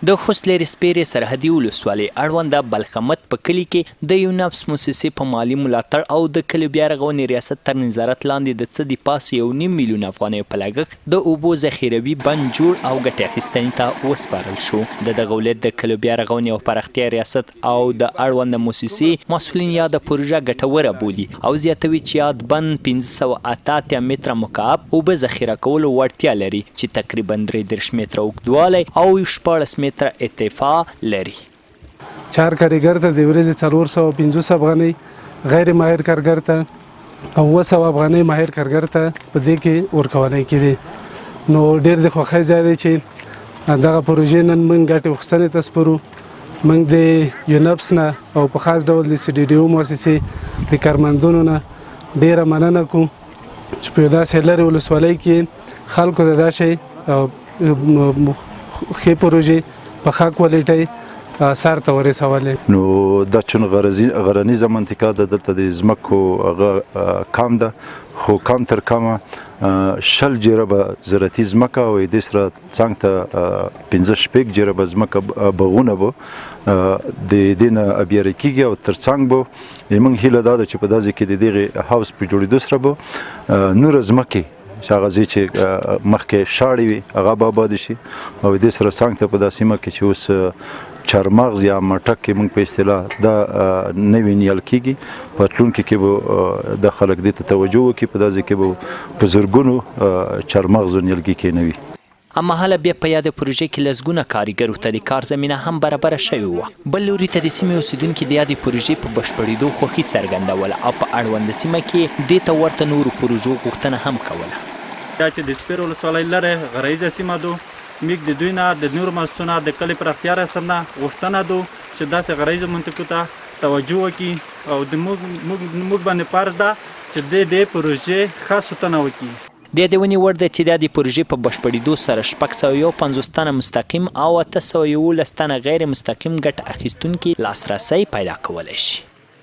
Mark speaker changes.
Speaker 1: د خوست لرې سپېرې سرحدي ولسوالۍ اړوند د بلخمت په کلي کې د یوناپس موسسې په مالي ملاتړ او د کلیو بیا رغونې ریاست تر نظارت لاندې د څه دپاسه یو نیم میلیون افغانیو په لګښت د اوبو ذخیروي بند جوړ او ګټې اخیستنې ته وسپارل شو. د دغه ولایت د کلیو بیا رغونې او پراختیا ریاست او د اړونده موسسې مسؤلین یاده پروژه ګټوره بولي او زیاتوي چې یاد بند 588 متره مکعب اوبه ذخیره کولو وړتیا لري چې تقریباً 33 متره اوږدوالی او 16 متره ارتفاع لري.
Speaker 2: چې هر کاریګر ته د ورځې 450 افغانۍ، غیر ماهر کارګر ته او 700 افغانۍ ماهر کارګر ته په دې کې ورکولای کېدی. نو ډېر د خوښۍ ځای دی چې دغه پروژې نن موږ ګټې غوښتنې ته سپرو. موږ د یونپس نه او په خاص ډول د سی ډي ډي او موسسې د کارمندونو نه ډېره مننه کوو چې په یو داسې لرې ولسوالۍ کې خلکو ته دا شی ښې پروژې په ښه کوالټۍ سر ته ورسولې.
Speaker 3: نو دا چون غرنیزه منطقه ده، دلته د ځمکو هغه کم ده، خو کم تر کمه 20 جریبه زراعتي ځمکه او دې سره څنګ ته 65 جریبه ځمکه باغونه به د دې نه ابیاري کېږي او تر څنګ به موږ هیله دا ده چې په داسې کې د دغې هاوس په جوړېدو سره به نوره ځمکې چې هغه ځای چې مخکې شاړې وي هغه به آباد شي او دې سره څنګ ته په دا سیمه کې چې اوس چارمغز یا مټک کې موږ په اصطلاح دا نوی نیل کېږي، په راتلونکي کې به د خلک دې ته توجه وکړي، په داسې کې به په زرګونو چارمغزو نیلګي کېنوي.
Speaker 1: هممهاله بیا په یاده پروژه کې لسګونه کاریګرو ته د کار زمینه هم برابره شوې وه. بل لوري ته د سیمې اوسېدونکي د یادې پروژې په بشپړېدو خوښي څرګندوله او په اړونده سیمه کې یې دې ته ورته نورو پروژو غوښتنه هم کوله.
Speaker 4: دا چې د سپېر ولسوالۍ لرې غرهییزه سیمه دو، موږ د دوی نه، د نورو موسسو نه، د کلي پراختیا ریاست نه غوښتنه دو چې داسې غرهییزو منطقو ته توجه وکړي او د موږ موږ باندې فرض ده چې د دې پروژې ښه سوتنه وکړي.
Speaker 1: د یادونې وړ ده چې د یادې پروژې په بشپړېدو سره 651 تنه مستقیم او 811 تنه غیر مستقیم ګټه اخیستونکي لاسرسی پیدا کولی شي.